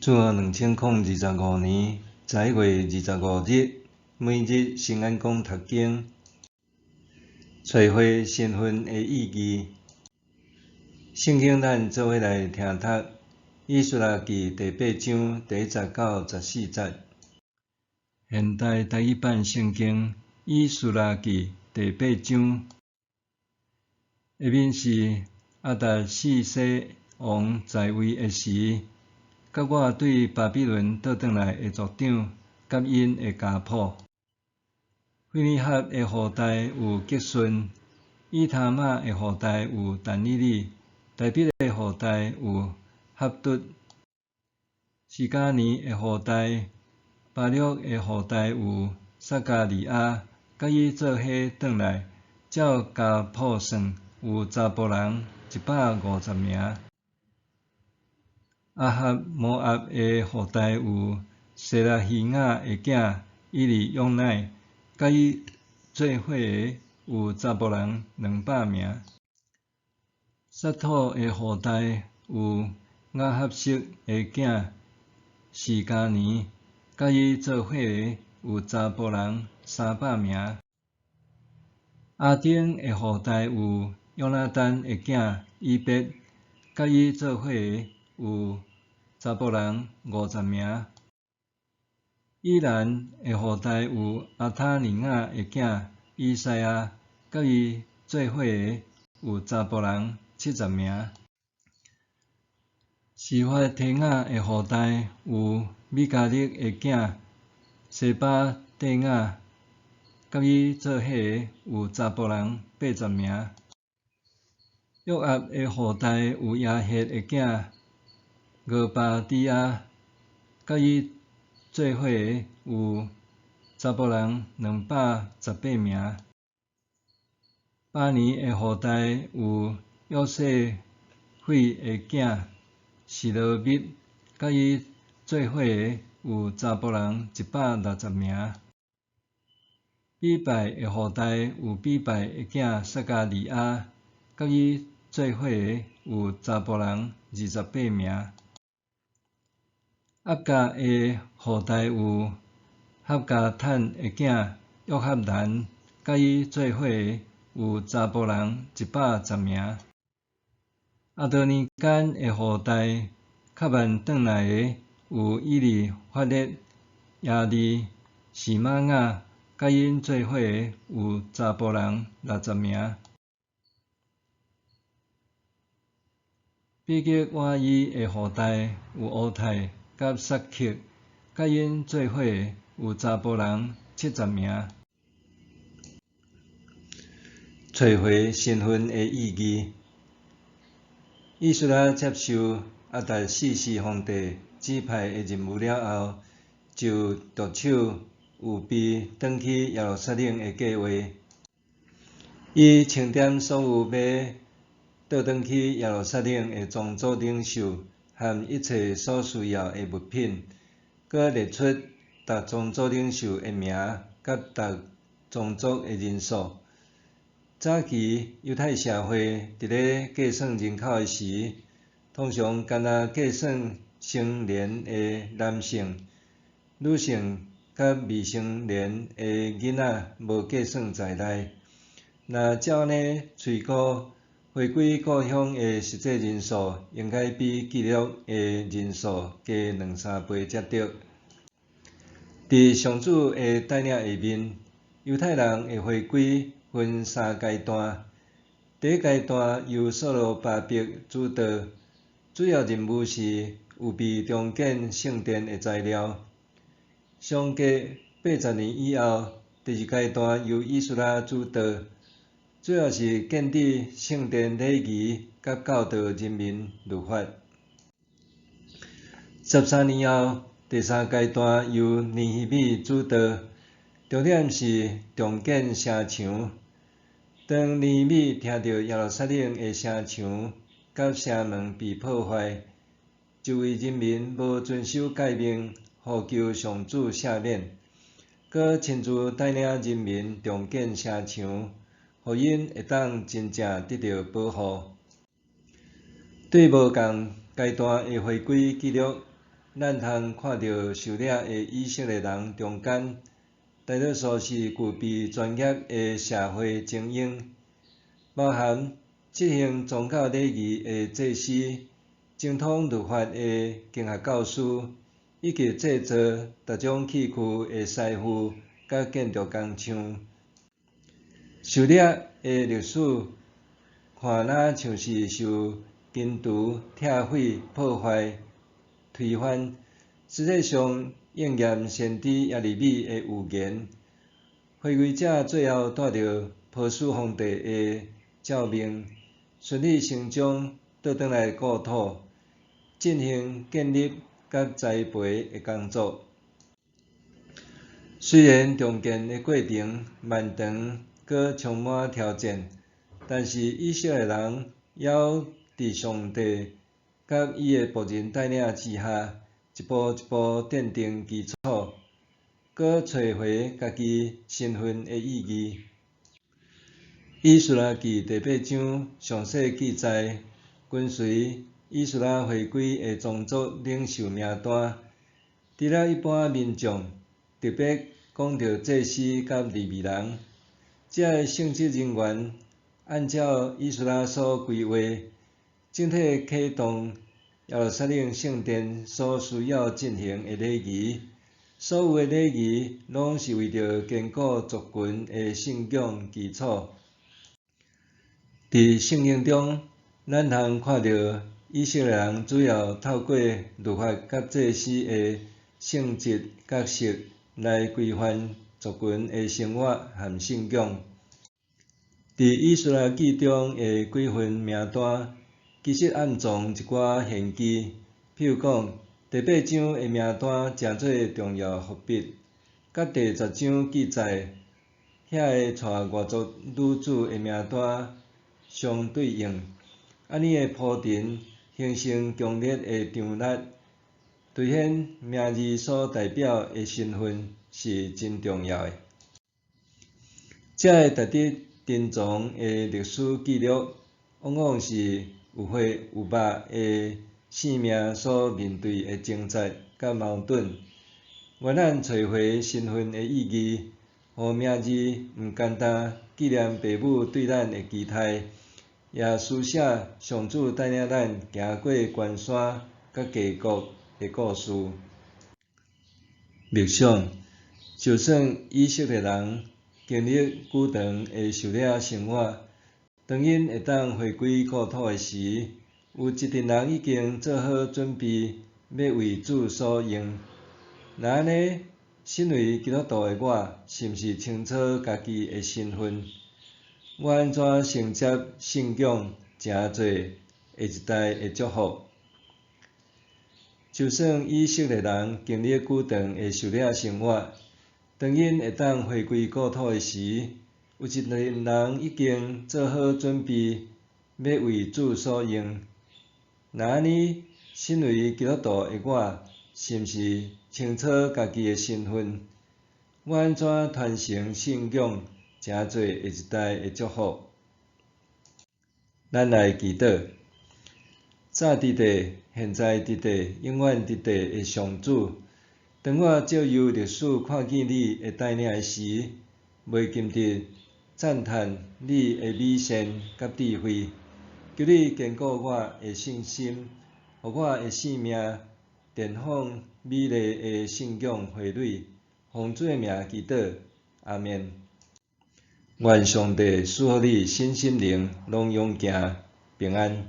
主後2025年11月25日，每日新眼光讀經，找回身份的意義。聖經咱做伙來聽讀《以斯拉記》第八章第一節到十四節。現代台語版聖經《以斯拉記》第八章，下面是亞達薛西王在位的時，佮我對巴比倫倒轉來的族長，佮𪜶的家譜。非尼哈的後代有革順，以他瑪的後代有但以理，大衛的後代有哈卒，示迦尼的後代，巴錄的後代有撒迦利亞，佮伊做伙轉來，照家譜算，有查埔人150名。亞哈摩押的後代有西拉希雅的囝以利約乃，佮伊做伙的有查埔人200名。撒土的後代有亞哈悉的囝示迦尼，佮伊做伙的有查埔人300名。亞丁的後代有約拿單的囝以別，佮伊做伙的有查埔人50名。以蘭的後代有亞他尼雅的囝以賽亞，佮伊做伙的有查埔人70名。示法提雅的後代有米迦勒的囝西巴底雅，佮伊做伙的有查埔人80名。約押的後代有耶歇的囝俄巴底亞，佮伊做伙的有查埔人218名。巴尼的後代有約細費的囝示羅密，佮伊做伙的有查埔人160名。比拜的後代有比拜的囝撒迦利亞，佮伊做伙的有查埔人28名。押甲的後代有合迦坦的囝約哈難，佮伊做伙的有查埔人110名。亞多尼干的後代較晚轉來的有以利法列、耶利、示瑪雅，佮𪜶做伙的有查埔人60名。比吉瓦伊的後代有烏泰佮撒克，佮𪜶做伙的有查埔人70名。找回身份的意義。以斯拉接受亞達薛西皇帝指派的任務了後，就著手預備轉去耶路撒冷的計畫。伊清點所有欲倒轉去耶路撒冷的宗族領袖和一切所需要的物品，閣列出逐宗族領袖的名佮逐宗族的人數。早期猶太社會佇咧計算人口的時，通常干焦計算成年的男性、女性佮未成年的囡仔無計算在內。若照按呢推估，回歸故鄉的實際人數應該比記錄的人數加兩三倍才對。佇上主的帶領下面，猶太人的回歸分三階段。第一階段由所羅巴伯主導，主要任務是預備重建聖殿的材料。相隔80年以後，第二階段由以斯拉主導，主要是建立聖殿禮儀佮教導人民律法。13年後，第三階段由尼希米主導，重點是重建城牆。當尼希米聽著耶路撒冷的城牆佮城門被破壞，就為人民無遵守誡命，呼求上主赦免，閣親自帶領人民重建城牆，予𪜶會當真正得著保護。對無仝階段的回歸記錄，咱通看著受領的以色列人中間，大多數是具備專業的社會精英，包含執行宗教禮儀的祭司、精通律法的經學教師，以及製造特種器具的師傅佮建築工匠。受掠的歷史看若像是受根除、拆毀、破壞、推翻，實際上應驗先知耶利米的預言。回歸者最後帶著波斯皇帝的詔命，順理成章倒轉來故土，進行建立佮栽培的工作。雖然重建的過程漫長，閣充滿挑戰，但是以色列人猶佇上帝佮伊的僕人帶領之下，一步一步奠定基礎，閣揣回家己身份的意義。以斯拉記第八章詳細記載跟隨以斯拉回歸的宗族領袖名單，除了一般民眾，特別講著祭司佮利未人，這个聖職人員按照以斯拉所規劃，整體啟動耶路撒冷聖殿所需要進行的禮儀。所有的禮儀攏是為著堅固族群的信仰基礎。佇聖經中，咱通看著以色列人主要透過律法佮祭司的聖職角色來規範族群的生活和信仰。佇以斯拉記中的幾份名單，其實暗藏一寡玄機。譬如講，第八章的名單成做重要伏筆，佮第十章記載遐个娶外族女子的名單相對應，按呢的鋪陳形成強烈的張力，凸顯名字所代表的身份是真重要的。這个值得珍藏的歷史記錄，往往是有血有肉的生命所面對的掙扎佮矛盾。願咱揣回身份的意義，予名字毋干焦紀念父母對咱的期待，也書寫上主帶領咱行過關山佮溪谷的故事。默想，就算以色列人經歷久長的受掠生活，當𪜶會當回歸故土的時，有一陣人已經做好準備，欲為主所用。若按呢，身為基督徒的我，是毋是清楚家己的身份？我按怎承接信仰，成做下一代的祝福？就算以色列人經歷久長的受掠生活，當𪜶會當回歸故土的時，有一陣人已經做好準備，欲為主所用。若按呢，身為基督徒的我，是毋是清楚家己的身份？我按怎傳承信仰，成做下一代的祝福？咱來祈禱。早佇地、現在佇地、永遠佇地的上主，當我藉由歷史看見你的帶領的時，袂禁得讚嘆你的美善佮智慧。求你堅固我的信心，予我的生命綻放美麗的信仰花蕊。奉主的名祈禱，阿們。願上帝賜予你身心靈攏勇健平安。